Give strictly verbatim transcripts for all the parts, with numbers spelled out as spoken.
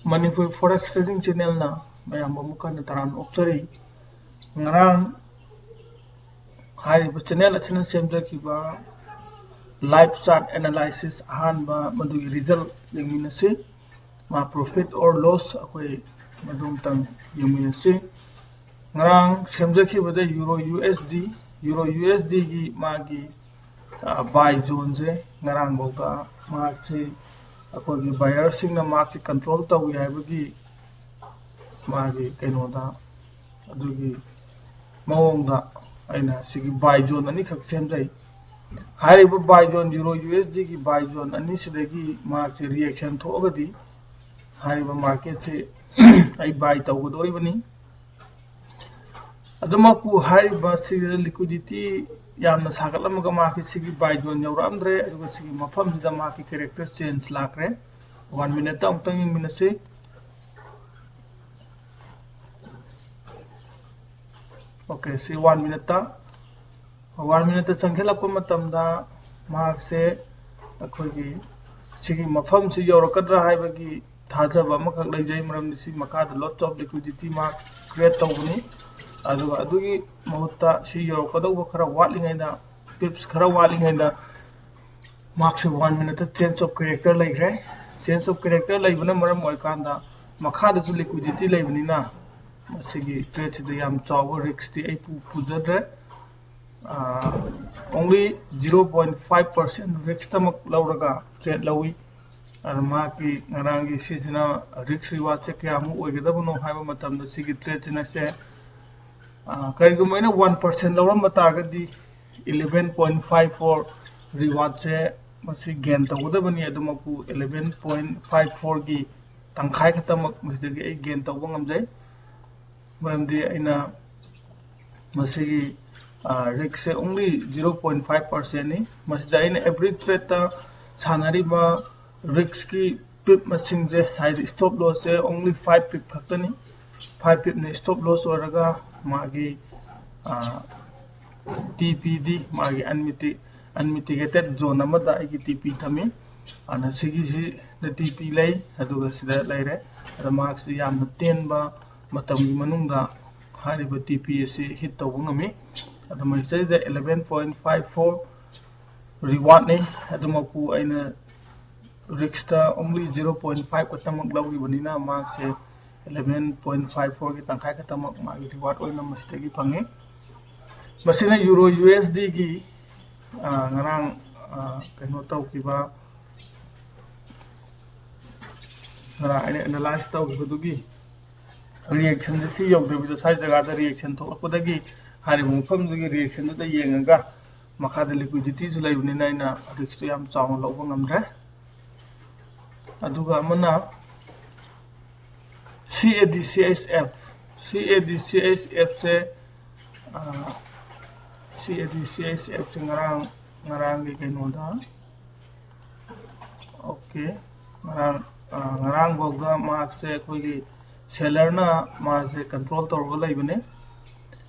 Manipur Forex Trading Channelꯅ ꯃꯌꯥꯝꯕꯨ ꯑꯃꯨꯛ ꯍꯟꯅ ꯇꯔꯥꯝꯅ ꯑꯣꯛꯆꯔꯤ꯫ ꯉꯔꯥꯡ ꯍꯥꯏꯔꯤꯕ channel ꯑꯁꯤꯅ ꯁꯦꯝꯖꯈꯤꯕ live chart analysis ꯑꯍꯥꯟꯕ ꯃꯗꯨꯒꯤ result ꯌꯦꯡꯃꯤꯟꯅꯁꯤ꯫ ꯃꯥ profit or loss ꯑꯩꯈꯣꯏ ꯃꯗꯨ ꯑꯃꯇꯪ ꯌꯦꯡꯃꯤꯟꯅꯁꯤ꯫ ꯉꯔꯥꯡ ꯁꯦꯝꯖꯈꯤꯕꯗ Euro U S D, Euro U S Dꯒꯤ ꯃꯥꯒꯤ buy zoneꯁꯦ ꯉꯔꯥꯡꯐꯥꯎꯗ ꯃꯍꯥꯛꯁꯤ ꯑꯩꯈꯣꯏꯒꯤ buyerꯁꯤꯡꯅ ꯃꯍꯥꯛꯁꯤ control ꯇꯧꯏ ꯍꯥꯏꯕꯒꯤ ꯃꯥꯒꯤ ꯀꯩꯅꯣꯗ, ꯑꯗꯨꯒꯤ ꯃꯑꯣꯡꯗ ꯑꯩꯅ ꯁꯤꯒꯤ buy zone ꯑꯅꯤꯈꯛ ꯁꯦꯝꯖꯩ꯫ ꯍꯥꯏꯔꯤꯕ buy zone, Euro U S Dꯒꯤ buy zone ꯑꯅꯤꯁꯤꯗꯒꯤ ꯃꯍꯥꯛꯁꯤ reaction ꯊꯣꯛꯑꯒꯗꯤ ꯍꯥꯏꯔꯤꯕ marketꯁꯤ ꯑꯩ buy ꯇꯧꯒꯗꯧꯔꯤꯕꯅꯤ꯫ ꯑꯗꯨꯃꯛꯄꯨ ꯍꯥꯏꯔꯤꯕ ꯁꯤꯒꯤ liquidity ꯌꯥꯝꯅ ꯁꯥꯒꯠꯂꯝꯃꯒ ꯃꯍꯥꯛꯀꯤ ꯁꯤꯒꯤ buy zone ꯌꯧꯔꯛꯑꯝꯗ꯭ꯔꯦ, ꯑꯗꯨꯒ ꯁꯤꯒꯤ ꯃꯐꯝꯁꯤꯗ ꯃꯍꯥꯛꯀꯤ character change ꯂꯥꯛꯈ꯭ꯔꯦ꯫ One minuteꯇ ꯑꯃꯨꯛꯇꯪ ꯌꯦꯡꯃꯤꯟꯅꯁꯤ꯫ Okay, ꯁꯤ one minuteꯇ, one minuteꯇ ꯆꯪꯁꯤꯜꯂꯛꯄ ꯃꯇꯝꯗ ꯃꯍꯥꯛꯁꯦ ꯑꯩꯈꯣꯏꯒꯤ ꯁꯤꯒꯤ ꯃꯐꯝꯁꯤ ꯌꯧꯔꯛꯀꯗ꯭ꯔꯥ ꯍꯥꯏꯕꯒꯤ ꯊꯥꯖꯕ ꯑꯃꯈꯛ ꯂꯩꯖꯩ, ꯃꯔꯝꯗꯤ ꯁꯤ ꯃꯈꯥꯗ lots of liquidity ꯃꯍꯥꯛ create ꯇꯧꯕꯅꯤ꯫ ꯑꯗꯨꯒ ꯑꯗꯨꯒꯤ ꯃꯍꯨꯠꯇ ꯁꯤ ꯌꯧꯔꯛꯀꯗꯧꯕ ꯈꯔ ꯋꯥꯠꯂꯤꯉꯩꯗ, pips ꯈꯔ ꯋꯥꯠꯂꯤꯉꯩꯗ ꯃꯍꯥꯛꯁꯦ one minuteꯇ change of character ꯂꯩꯈ꯭ꯔꯦ꯫ Change of character ꯂꯩꯕꯅ ꯃꯔꯝ ꯑꯣꯏꯔꯀꯥꯟꯗ ꯃꯈꯥꯗꯁꯨ liquidity ꯂꯩꯕꯅꯤꯅ ꯃꯁꯤꯒꯤ tradeꯁꯤꯗ ꯌꯥꯝ ꯆꯥꯎꯕ riskꯇꯤ ꯑꯩ ꯄꯨ-, ꯄꯨꯖꯗ꯭ꯔꯦ꯫ ꯑꯥ, only zero point five percent riskꯇꯃꯛ ꯂꯧꯔꯒ trade ꯂꯧꯏ꯫ ꯑꯗꯨ ꯃꯍꯥꯛꯀꯤ ꯉꯔꯥꯡꯒꯤ ꯁꯤꯁꯤꯅ risk rewardꯁꯦ ꯀꯌꯥꯃꯨꯛ ꯑꯣꯏꯒꯗꯕꯅꯣ ꯍꯥꯏꯕ ꯃꯇꯝꯗ ꯁꯤꯒꯤ tradeꯁꯤꯅꯁꯦ, ꯑꯥ, ꯀꯔꯤꯒꯨꯝꯕ ꯑꯩꯅ one percent ꯂꯧꯔꯝꯕ ꯇꯥꯔꯒꯗꯤ eleven point five four rewardꯁꯦ ꯃꯁꯤ gain ꯇꯧꯒꯗꯕꯅꯤ꯫ ꯑꯗꯨꯃꯛꯄꯨ eleven point five fourꯒꯤ ꯇꯪꯈꯥꯏ ꯈꯛꯇꯃꯛ ꯃꯁꯤꯗꯒꯤ ꯑꯩ gain ꯇꯧꯕ ꯉꯝꯖꯩ꯫ ꯃꯔꯝꯗꯤ ꯑꯩꯅ ꯃꯁꯤꯒꯤ, ꯑꯥ, riskꯁꯦ only zero point five percentꯅꯤ꯫ ꯃꯁꯤꯗ ꯑꯩꯅ every tradeꯇ ꯁꯥꯟꯅꯔꯤꯕ riskꯀꯤ pip ꯃꯁꯤꯡꯁꯦ, ꯍꯥꯏꯗꯤ stop lossꯁꯦ only five pip ꯈꯛꯇꯅꯤ꯫ Five pipꯅ stop loss ꯑꯣꯏꯔꯒ ꯃꯥꯒꯤ, ꯑꯥ, TPD, ꯃꯥꯒꯤ unmiti-, unmitigated zone ꯑꯃꯗ ꯑꯩꯒꯤ TP ꯊꯝꯃꯤ꯫ ꯑꯗꯨꯅ ꯁꯤꯒꯤꯁꯤꯗ ꯇꯤ ꯄꯤ ꯂꯩ, ꯑꯗꯨꯒ ꯁꯤꯗ ꯂꯩꯔꯦ꯫ ꯑꯗ ꯃꯍꯥꯛꯁꯤ ꯌꯥꯝꯅ ꯇꯦꯟꯕ ꯃꯇꯝꯒꯤ ꯃꯅꯨꯡꯗ ꯍꯥꯏꯔꯤꯕ ꯇꯤ ꯄꯤ ꯑꯁꯤ ꯍꯤꯠ ꯇꯧꯕ ꯉꯝꯃꯤ꯫ ꯑꯗꯨ ꯃꯁꯤꯗꯩꯗ eleven point five four ꯔꯤꯋꯥꯔꯗꯅꯤ꯫ ꯑꯗꯨꯃꯛꯄꯨ ꯑꯩꯅ ꯔꯤꯛꯁꯇ only zero point five ꯈꯛꯇꯃꯛ ꯂꯧꯈꯤꯕꯅꯤꯅ ꯃꯍꯥꯛꯁꯦ eleven point five fourꯒꯤ ꯇꯪꯈꯥꯏ ꯈꯛꯇꯃꯛ ꯃꯥꯒꯤ ꯔꯤꯋꯥꯔꯗ ꯑꯣꯏꯅ ꯃꯁꯤꯗꯒꯤ ꯐꯪꯉꯤ꯫ ꯃꯁꯤꯅ ꯌꯨꯔꯣ ꯌꯨ ꯑꯦꯁ ꯗꯤꯒꯤ ꯉꯔꯥꯡ ꯑ, ꯀꯩꯅꯣ ꯇꯧꯈꯤꯕ, ꯉꯔꯥꯡ ꯑꯩꯅ ꯑꯦꯅꯥꯂꯥꯏꯁ ꯇꯧꯈꯤꯕꯗꯨꯒꯤ ꯔꯤꯌꯦꯛꯁꯟꯁꯦ ꯁꯤ ꯌꯧꯗꯕꯤꯗ ꯁ꯭ꯋꯥꯏ ꯖꯒꯥꯗ ꯔꯤꯌꯦꯛꯁꯟ ꯊꯣꯛꯂꯛꯄꯗꯒꯤ ꯍꯥꯏꯔꯤꯕ ꯃꯐꯝꯗꯨꯒꯤ ꯔꯤꯌꯦꯛꯁꯟꯗꯨꯗ ꯌꯦꯡꯉꯒ, ꯃꯈꯥꯗ ꯂꯤꯀ꯭ꯋꯤꯗꯤꯇꯤꯁꯨ ꯂꯩꯕꯅꯤꯅ ꯑꯩꯅ ꯔꯤꯛꯁꯇꯨ ꯌꯥꯝ ꯆꯥꯎꯅ ꯂꯧꯕ ꯉꯝꯗ꯭ꯔꯦ꯫ ꯑꯗꯨꯒ ꯑꯃꯅ ꯁꯤ ꯑꯦ ꯗꯤ ꯁꯤ ꯑꯩꯆ ꯑꯦꯐ, ꯁꯤ ꯑꯦ ꯗꯤ ꯁꯤ ꯑꯩꯆ ꯑꯦꯐꯁꯦ, ꯁꯤ ꯑꯦ ꯗꯤ ꯁꯤ ꯑꯩꯆ ꯑꯦꯐꯁꯦ ꯉꯔꯥꯡ, ꯉꯔꯥꯡꯒꯤ ꯀꯩꯅꯣꯗ, ꯑꯣꯀꯦ, ꯉꯔꯥꯡ, ꯑ, ꯉꯔꯥꯡꯐꯥꯎꯗ ꯃꯍꯥꯛꯁꯦ ꯑꯩꯈꯣꯏꯒꯤ ꯁꯦꯂꯔꯅ ꯃꯥꯁꯦ ꯀꯟꯇ꯭ꯔꯣꯜ ꯇꯧꯔꯒ ꯂꯩꯕꯅꯦ꯫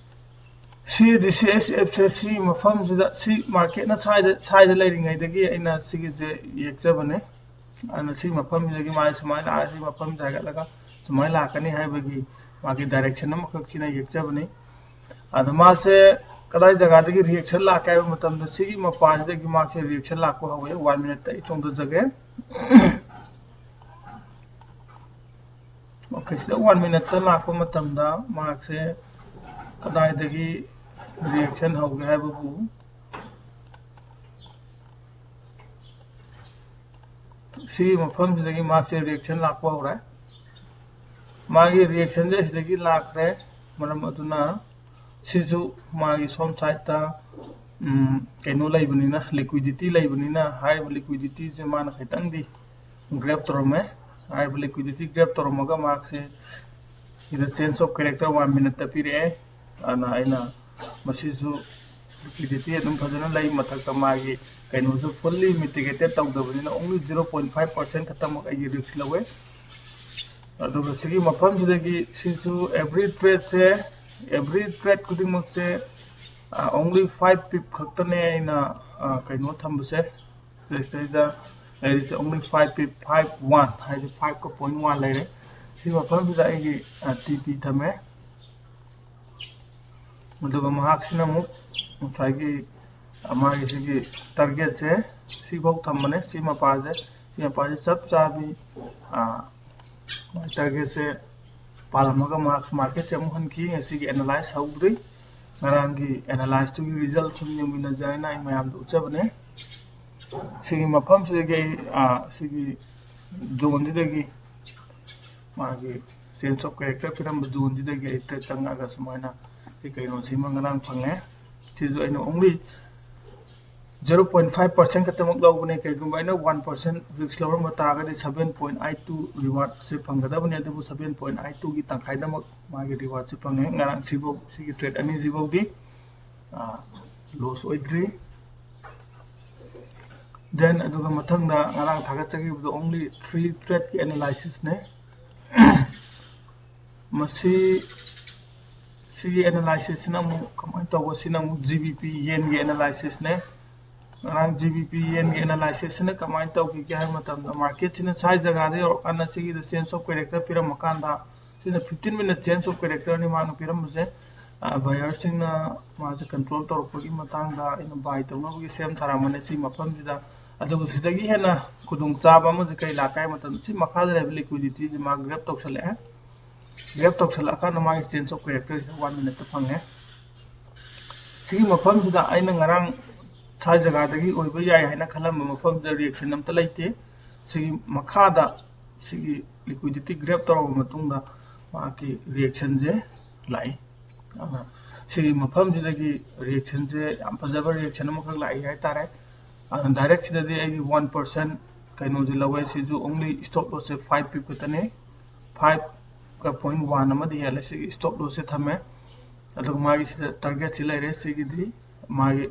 ꯁꯤ ꯑꯦ ꯗꯤ ꯁꯤ ꯑꯩꯆ ꯑꯦꯐꯁꯦ ꯁꯤ ꯃꯐꯝꯁꯤꯗ, ꯁꯤ ꯃꯥꯔꯀꯦꯠꯅ ꯁ꯭ꯋꯥꯏꯗ, ꯁ꯭ꯋꯥꯏꯗ ꯂꯩꯔꯤꯉꯩꯗꯒꯤ ꯑꯩꯅ ꯁꯤꯒꯤꯁꯦ ꯌꯦꯛꯆꯕꯅꯦ꯫ ꯑꯗꯨꯅ ꯁꯤ ꯃꯐꯝꯁꯤꯗꯒꯤ ꯃꯥꯁꯦ ꯁꯨꯃꯥꯏꯅ ꯂꯥꯛꯑꯒ ꯁꯤ ꯃꯐꯝꯁꯦ ꯍꯥꯏꯒꯠꯂꯒ ꯁꯨꯃꯥꯏꯅ ꯂꯥꯛꯀꯅꯤ ꯍꯥꯏꯕꯒꯤ ꯃꯥꯒꯤ ꯗꯥꯏꯔꯦꯛꯁꯟ ꯑꯃꯈꯛ ꯁꯤꯅ ꯌꯦꯛꯆꯕꯅꯤ꯫ ꯑꯗꯣ ꯃꯥꯁꯦ ꯀꯗꯥꯏ ꯖꯒꯥꯗꯒꯤ ꯔꯤꯌꯦꯛꯁꯟ ꯂꯥꯛꯀꯦ ꯍꯥꯏꯕ ꯃꯇꯝꯗ ꯁꯤꯒꯤ ꯃꯄꯥꯁꯤꯗꯒꯤ ꯃꯥꯁꯦ ꯔꯤꯌꯦꯛꯁꯟ ꯂꯥꯛꯄ ꯍꯧꯋꯦ꯫ ꯋꯥꯟ ꯃꯤꯅꯠꯇ ꯑꯩ ꯆꯣꯡꯊꯖꯒꯦ꯫ ꯑꯣꯀꯦ, ꯁꯤꯗ ꯋꯥꯟ ꯃꯤꯅꯠꯇ ꯂꯥꯛꯄ ꯃꯇꯝꯗ ꯃꯥꯁꯦ ꯀꯗꯥꯏꯗꯒꯤ ꯔꯤꯌꯦꯛꯁꯟ ꯍꯧꯒꯦ ꯍꯥꯏꯕꯕꯨ ꯁꯤꯒꯤ ꯃꯐꯝꯁꯤꯗꯒꯤ ꯃꯥꯁꯦ ꯔꯤꯌꯦꯛꯁꯟ ꯂꯥꯛꯄ ꯍꯧꯔꯦ꯫ ꯃꯥꯒꯤ ꯔꯤꯌꯦꯛꯁꯟꯁꯦ ꯑꯁꯤꯗꯒꯤ ꯂꯥꯛꯈ꯭ꯔꯦ꯫ ꯃꯔꯝ ꯑꯗꯨꯅ ꯁꯤꯁꯨ ꯃꯥꯒꯤ ꯁꯣꯝ ꯁꯥꯏꯠꯇ, ꯎꯝ, ꯀꯩꯅꯣ ꯂꯩꯕꯅꯤꯅ, ꯂꯤꯀ꯭ꯋꯤꯗꯤꯇꯤ ꯂꯩꯕꯅꯤꯅ, ꯍꯥꯏꯔꯤꯕ ꯂꯤꯀ꯭ꯋꯤꯗꯤꯇꯤꯁꯦ ꯃꯥꯅ ꯈꯤꯇꯪꯗꯤ ꯒ꯭ꯔꯦꯞ ꯇꯧꯔꯝꯃꯦ꯫ ꯍꯥꯏꯔꯤꯕ ꯂꯤꯀ꯭ꯋꯤꯗꯤꯇꯤ ꯒ꯭ꯔꯦꯞ ꯇꯧꯔꯝꯃꯒ ꯃꯍꯥꯛꯁꯦ ꯁꯤꯗ change of character ꯋꯥꯟ ꯃꯤꯅꯠꯇ ꯄꯤꯔꯛꯑꯦ꯫ ꯑꯗꯨꯅ ꯑꯩꯅ ꯃꯁꯤꯁꯨ ꯂꯤꯀ꯭ꯋꯤꯗꯤꯇꯤ ꯑꯗꯨꯝ ꯐꯖꯅ ꯂꯩ, ꯃꯊꯛꯇ ꯃꯥꯒꯤ ꯀꯩꯅꯣꯁꯨ fully mitigated ꯇꯧꯗꯕꯅꯤꯅ only zero point five percent ꯈꯛꯇꯃꯛ ꯑꯩꯒꯤ ꯔꯤꯛꯁ ꯂꯧꯋꯦ꯫ ꯑꯗꯨꯒ ꯁꯤꯒꯤ ꯃꯐꯝꯁꯤꯗꯒꯤ ꯁꯤꯁꯨ every tradeꯁꯦ, every trade ꯈꯨꯗꯤꯡꯃꯛꯁꯦ, ꯑ, only five pip ꯈꯛꯇꯅꯦ ꯑꯩꯅ, ꯑ, ꯀꯩꯅꯣ ꯊꯝꯕꯁꯦ, ꯁꯤꯗꯩꯗ ꯂꯩꯔꯤꯁꯦ only five pip, five one ꯍꯥꯏꯗꯤ five ꯀ point one ꯂꯩꯔꯦ꯫ ꯁꯤ ꯃꯐꯝꯁꯤꯗ ꯑꯩꯒꯤ ꯇꯤ ꯄꯤ ꯊꯝꯃꯦ꯫ ꯑꯗꯨꯒ ꯃꯍꯥꯛꯁꯤꯅ ꯑꯃꯨꯛ ꯉꯁꯥꯏꯒꯤ ꯃꯥꯒꯤ ꯁꯤꯒꯤ ꯇꯥꯔꯒꯦꯠꯁꯦ ꯁꯤꯐꯥꯎ ꯊꯝꯕꯅꯦ꯫ ꯁꯤ ꯃꯄꯥꯁꯦ ꯁꯤ ꯃꯄꯥꯁꯦ ꯆꯞ ꯆꯥꯕꯤ ꯇꯥꯔꯒꯦꯠꯁꯦ ꯄꯥꯜꯂꯝꯃꯒ ꯃꯥꯔꯛ ꯃꯥꯔꯀꯦꯠꯁꯦ ꯑꯃꯨꯛ ꯍꯟꯈꯤ꯫ ꯉꯁꯤꯒꯤ ꯑꯦꯅꯥꯂꯥꯏꯁ ꯍꯧꯗ꯭ꯔꯤ꯫ ꯉꯔꯥꯡꯒꯤ ꯑꯦꯅꯥꯂꯥꯏꯁꯇꯨꯒꯤ ꯔꯤꯖꯜꯠ ꯁꯨꯝ ꯌꯦꯡꯃꯤꯟꯅꯖꯦ ꯍꯥꯏꯅ ꯑꯩ ꯃꯌꯥꯝꯗ ꯎꯠꯆꯕꯅꯦ꯫ ꯁꯤꯒꯤ ꯃꯐꯝꯁꯤꯗꯒꯤ ꯑꯩ ꯁꯤꯒꯤ ꯖꯣꯟꯁꯤꯗꯒꯤ ꯃꯥꯒꯤ ꯆꯦꯟꯖ ꯑꯣꯐ ꯀꯦꯔꯦꯛꯇꯔ ꯄꯤꯔꯝꯕ ꯖꯣꯟꯁꯤꯗꯒꯤ ꯑꯩ ꯆꯪꯉꯛꯑꯒ ꯁꯨꯃꯥꯏꯅ ꯁꯤ ꯀꯩꯅꯣꯁꯤꯃ ꯉꯔꯥꯡ ꯐꯪꯉꯦ꯫ ꯁꯤꯁꯨ ꯑꯩꯅ only zero point five percent ꯈꯛꯇꯃꯛ ꯂꯧꯕꯅꯦ꯫ ꯀꯩꯒꯨꯝꯕ ꯑꯩꯅ one percent risk ꯂꯧꯔꯝꯕ ꯇꯥꯔꯒꯗꯤ seven point eight two rewardꯁꯦ ꯐꯪꯒꯗꯕꯅꯦ꯫ ꯑꯗꯨꯕꯨ seven point eight twoꯒꯤ ꯇꯪꯈꯥꯏꯗꯃꯛ ꯃꯥꯒꯤ rewardꯁꯦ ꯐꯪꯉꯦ꯫ ꯉꯔꯥꯡ ꯁꯤꯐꯧ ꯁꯤꯒꯤ trade ꯑꯅꯤꯁꯤꯐꯧꯗꯤ loss ꯑꯣꯏꯗ꯭ꯔꯤ꯫ Then ꯑꯗꯨꯒ ꯃꯊꯪꯗ ꯉꯔꯥꯡ ꯊꯥꯒꯠꯆꯈꯤꯕꯗꯣ only three tradeꯀꯤ analysisꯅꯦ꯫ ꯃꯁꯤ ꯁꯤꯒꯤ analysisꯁꯤꯅ ꯑꯃꯨꯛ ꯀꯃꯥꯏꯅ ꯇꯧꯕ? ꯁꯤꯅ ꯑꯃꯨꯛ ꯖꯤ ꯕꯤ ꯄꯤ ꯌꯦꯟꯒꯤ analysisꯅꯦ꯫ ꯉꯔꯥꯡ ꯖꯤ ꯕꯤ ꯄꯤ ꯌꯦꯟꯒꯤ analysisꯁꯤꯅ ꯀꯃꯥꯏꯅ ꯇꯧꯈꯤꯒꯦ ꯍꯥꯏꯕ ꯃꯇꯝꯗ marketꯁꯤꯅ ꯁ꯭ꯋꯥꯏ ꯖꯒꯥꯗ ꯌꯧꯔꯀꯥꯟꯗ ꯁꯤꯒꯤꯗ change of character ꯄꯤꯔꯝꯃꯀꯥꯟꯗ ꯁꯤꯅ fifteen minute change of characterꯅꯤ ꯃꯥꯅ ꯄꯤꯔꯝꯕꯁꯦ꯫ Buyerꯁꯤꯡꯅ ꯃꯥꯁꯦ control ꯇꯧꯔꯛꯄꯒꯤ ꯃꯇꯥꯡꯗ ꯑꯩꯅ buy ꯇꯧꯅꯕꯒꯤ ꯁꯦꯝ ꯁꯥꯔꯝꯕꯅꯦ ꯁꯤ ꯃꯐꯝꯁꯤꯗ꯫ ꯑꯗꯨꯕꯨ ꯁꯤꯗꯒꯤ ꯍꯦꯟꯅ ꯈꯨꯗꯣꯡꯆꯥꯕ ꯑꯃꯁꯦ ꯀꯔꯤ ꯂꯥꯛꯀꯦ ꯍꯥꯏꯕ ꯃꯇꯝꯗ ꯁꯤ ꯃꯈꯥꯗ ꯂꯩꯕ liquidityꯁꯦ ꯃꯥ grab ꯇꯧꯁꯜꯂꯛꯑꯦ꯫ Grab ꯇꯧꯁꯜꯂꯛꯑꯀꯥꯟꯗ ꯃꯥꯒꯤ change of characterꯁꯦ one minuteꯇ ꯐꯪꯉꯦ꯫ ꯁꯤꯒꯤ ꯃꯐꯝꯁꯤꯗ ꯑꯩꯅ ꯉꯔꯥꯡ ꯁ꯭ꯋꯥꯏ ꯖꯒꯥꯗꯒꯤ ꯑꯣꯏꯕ ꯌꯥꯏ ꯍꯥꯏꯅ ꯈꯜꯂꯝꯕ ꯃꯐꯝꯁꯤꯗ reaction ꯑꯝꯇ ꯂꯩꯇꯦ꯫ ꯁꯤꯒꯤ ꯃꯈꯥꯗ ꯁꯤꯒꯤ liquidity grab ꯇꯧꯔꯕ ꯃꯇꯨꯡꯗ ꯃꯥꯒꯤ reactionꯁꯦ ꯂꯥꯛꯏ꯫ ꯑꯗꯨꯅ ꯁꯤꯒꯤ ꯃꯐꯝꯁꯤꯗꯒꯤ reactionꯁꯦ ꯌꯥꯝ ꯐꯖꯕ reaction ꯑꯃꯈꯛ ꯂꯥꯛꯏ ꯍꯥꯏꯇꯥꯔꯦ꯫ ꯑꯗꯨꯅ direct ꯁꯤꯗꯗꯤ ꯑꯩꯒꯤ one percent ꯀꯩꯅꯣꯁꯦ ꯂꯧꯋꯦ꯫ ꯁꯤꯁꯨ only stop lossꯁꯦ five pip ꯈꯛꯇꯅꯤ꯫ Fiveꯀ point one ꯑꯃꯗꯤ ꯍꯦꯜꯂꯦ꯫ ꯁꯤꯒꯤ stop lossꯁꯦ ꯊꯝꯃꯦ꯫ ꯑꯗꯨꯒ ꯃꯥꯒꯤ ꯁꯤꯗ targetꯁꯤ ꯂꯩꯔꯦ꯫ ꯁꯤꯒꯤꯗꯤ ꯃꯥꯒꯤ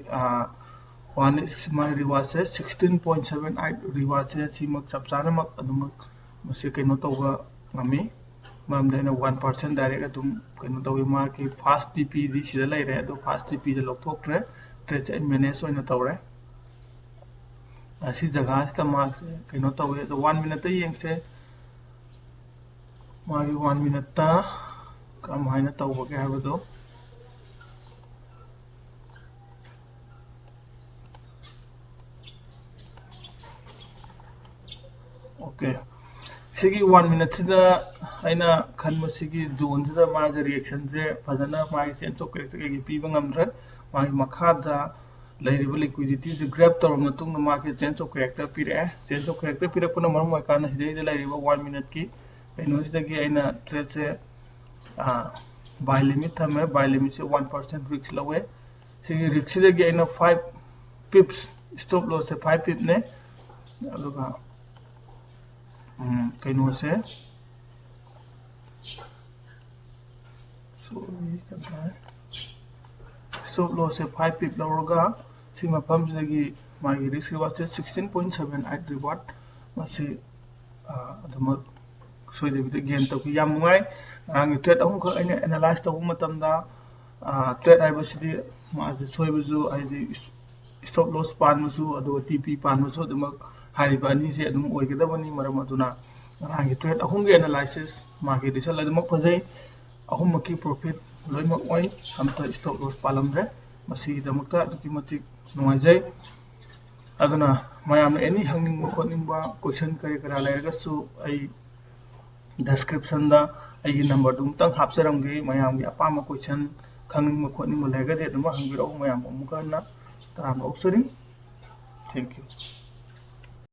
one ꯃꯥꯒꯤ rewardꯁꯦ sixteen point seven eight rewardꯁꯦ ꯁꯤꯃꯛ ꯆꯞ ꯆꯥꯅꯃꯛ ꯑꯗꯨꯃꯛ ꯃꯁꯤ ꯀꯩꯅꯣ ꯇꯧꯕ ꯉꯝꯃꯤ꯫ ꯃꯔꯝꯗꯤ ꯑꯩꯅ one percent direct ꯑꯗꯨꯝ ꯀꯩꯅꯣ ꯇꯧꯋꯤ꯫ ꯃꯥꯒꯤ fast TPꯗꯤ ꯁꯤꯗ ꯂꯩꯔꯦ꯫ ꯑꯗꯣ fast TPꯗ ꯂꯧꯊꯣꯛꯇ꯭ꯔꯦ꯫ Tradeꯁꯦ ꯑꯩ manage ꯑꯣꯏꯅ ꯇꯧꯔꯦ꯫ ꯑꯁꯤ ꯖꯒꯥꯁꯤꯗ ꯃꯥꯁꯦ ꯀꯩꯅꯣ ꯇꯧꯋꯦ꯫ ꯑꯗꯣ ꯋꯥꯟ ꯃꯤꯅꯠꯇ ꯌꯦꯡꯁꯦ, ꯃꯥꯒꯤ ꯋꯥꯟ ꯃꯤꯅꯠꯇ ꯀꯃꯥꯏꯅ ꯇꯧꯕꯒꯦ ꯍꯥꯏꯕꯗꯣ꯫ ꯑꯣꯀꯦ, ꯁꯤꯒꯤ ꯋꯥꯟ ꯃꯤꯅꯠꯁꯤꯗ ꯑꯩꯅ ꯈꯟꯕꯁꯤꯒꯤ ꯖꯣꯟꯁꯤꯗ ꯃꯥꯁꯦ ꯔꯤꯌꯦꯛꯁꯟꯁꯦ ꯐꯖꯅ ꯃꯥꯒꯤ ꯆꯦꯟꯖ ꯑꯣꯐ ꯀꯦꯔꯦꯛꯇꯔ ꯀꯩꯀꯩ ꯄꯤꯕ ꯉꯝꯗ꯭ꯔꯦ꯫ ꯃꯥꯒꯤ ꯃꯈꯥꯗ ꯂꯩꯔꯤꯕ ꯂꯤꯀ꯭ꯋꯤꯗꯤꯇꯤꯁꯦ ꯒ꯭ꯔꯦꯞ ꯇꯧꯔꯕ ꯃꯇꯨꯡꯗ ꯃꯥꯒꯤ ꯆꯦꯟꯖ ꯑꯣꯐ ꯀꯦꯔꯦꯛꯇꯔ ꯄꯤꯔꯛꯑꯦ꯫ ꯆꯦꯟꯖ ꯑꯣꯐ ꯀꯦꯔꯦꯛꯇꯔ ꯄꯤꯔꯛꯄꯅ ꯃꯔꯝ ꯑꯣꯏꯔꯀꯥꯟꯗ ꯁꯤꯗꯩꯗ ꯂꯩꯔꯤꯕ ꯋꯥꯟ ꯃꯤꯅꯠꯀꯤ ꯀꯩꯅꯣꯁꯤꯗꯒꯤ ꯑꯩꯅ ꯇ꯭ꯔꯦꯠꯁꯦ ꯕꯥꯏ ꯂꯤꯃꯤꯠ ꯊꯝꯃꯦ꯫ ꯕꯥꯏ ꯂꯤꯃꯤꯠꯁꯦ ꯋꯥꯟ ꯄꯥꯔꯁꯦꯟ ꯔꯤꯛꯁ ꯂꯧꯋꯦ꯫ ꯁꯤꯒꯤ ꯔꯤꯛꯁꯁꯤꯗꯒꯤ ꯑꯩꯅ ꯐꯥꯏꯚ ꯄꯤꯞꯁ, ꯁ꯭ꯇꯣꯞ ꯂꯣꯁꯁꯦ ꯐꯥꯏꯚ ꯄꯤꯞꯅꯦ꯫ ꯑꯗꯨꯒ ꯎꯝ, ꯀꯩꯅꯣꯁꯦ, ꯁꯣꯔꯤ, ꯀꯗꯥꯏ? ꯁ꯭ꯇꯣꯞ ꯂꯣꯁꯁꯦ ꯐꯥꯏꯚ ꯄꯤꯞ ꯂꯧꯔꯒ ꯁꯤ ꯃꯐꯝꯁꯤꯗꯒꯤ ꯃꯥꯒꯤ ꯔꯤꯛꯁ ꯔꯤꯋꯥꯔꯗꯁꯦ ꯁꯤꯛꯁꯇꯤꯟ ꯄꯣꯏꯟ ꯁꯚꯦꯟ ꯑꯩꯠ ꯔꯤꯋꯥꯔꯗ꯫ ꯃꯁꯤ ꯑꯗꯨꯃꯛ ꯁꯣꯏꯗꯕꯤꯗ ꯒꯦꯟ ꯇꯧꯈꯤ꯫ ꯌꯥꯝ ꯅꯨꯡꯉꯥꯏ꯫ ꯉꯔꯥꯡꯒꯤ ꯇ꯭ꯔꯦꯠ ꯑꯍꯨꯝꯈꯛ ꯑꯩꯅ ꯑꯦꯅꯥꯂꯥꯏꯁ ꯇꯧꯕ ꯃꯇꯝꯗ ꯇ꯭ꯔꯦꯠ ꯍꯥꯏꯕꯁꯤꯗꯤ ꯃꯥꯁꯦ ꯁꯣꯏꯕꯁꯨ, ꯍꯥꯏꯗꯤ ꯁ꯭ꯇꯣꯞ ꯂꯣꯁ ꯄꯥꯟꯕꯁꯨ ꯑꯗꯨꯒ ꯇꯤ ꯄꯤ ꯄꯥꯟꯕꯁꯨ ꯑꯗꯨꯃꯛ ꯍꯥꯏꯔꯤꯕ ꯑꯅꯤꯁꯦ ꯑꯗꯨꯝ ꯑꯣꯏꯒꯗꯕꯅꯤ꯫ ꯃꯔꯝ ꯑꯗꯨꯅ ꯉꯔꯥꯡꯒꯤ ꯇ꯭ꯔꯦꯠ ꯑꯍꯨꯝꯒꯤ ꯑꯦꯅꯥꯂꯥꯏꯁꯤꯁ ꯃꯥꯒꯤ ꯔꯤꯖꯜ ꯑꯗꯨꯃꯛ ꯐꯖꯩ꯫ ꯑꯍꯨꯝꯃꯛꯀꯤ ꯄ꯭ꯔꯣꯐꯤꯠ ꯂꯣꯏꯅꯃꯛ ꯑꯣꯏ꯫ ꯑꯝꯇ ꯁ꯭ꯇꯣꯞ ꯂꯣꯁ ꯄꯥꯜꯂꯝꯗ꯭ꯔꯦ꯫ ꯃꯁꯤꯒꯤꯗꯃꯛꯇ ꯑꯗꯨꯛꯀꯤ ꯃꯇꯤꯛ ꯅꯨꯡꯉꯥꯏꯖꯩ꯫ ꯑꯗꯨꯅ ꯃꯌꯥꯝꯅ ꯑꯦꯅꯤ ꯍꯪꯅꯤꯡꯕ ꯈꯣꯠꯅꯤꯡꯕ ꯀꯣꯏꯁꯟ ꯀꯔꯤ ꯀꯔꯥ ꯂꯩꯔꯒꯁꯨ ꯑꯩ ꯗꯦꯁꯀ꯭ꯔꯤꯞꯁꯟꯗ ꯑꯩꯒꯤ ꯅꯝꯕꯔꯗꯨ ꯑꯃꯨꯛꯇꯪ ꯍꯥꯞꯆꯔꯝꯒꯦ꯫ ꯃꯌꯥꯝꯒꯤ ꯑꯄꯥꯝꯕ ꯀꯣꯏꯁꯟ ꯈꯪꯅꯤꯡꯕ ꯈꯣꯠꯅꯤꯡꯕ ꯂꯩꯔꯒꯗꯤ ꯑꯗꯨꯃꯛ ꯍꯪꯕꯤꯔꯛꯎ꯫ ꯃꯌꯥꯝꯕꯨ ꯑꯃꯨꯛꯀ ꯍꯟꯅ ꯇꯔꯥꯝꯅ ꯑꯣꯛꯆꯔꯤ꯫ Thank you꯫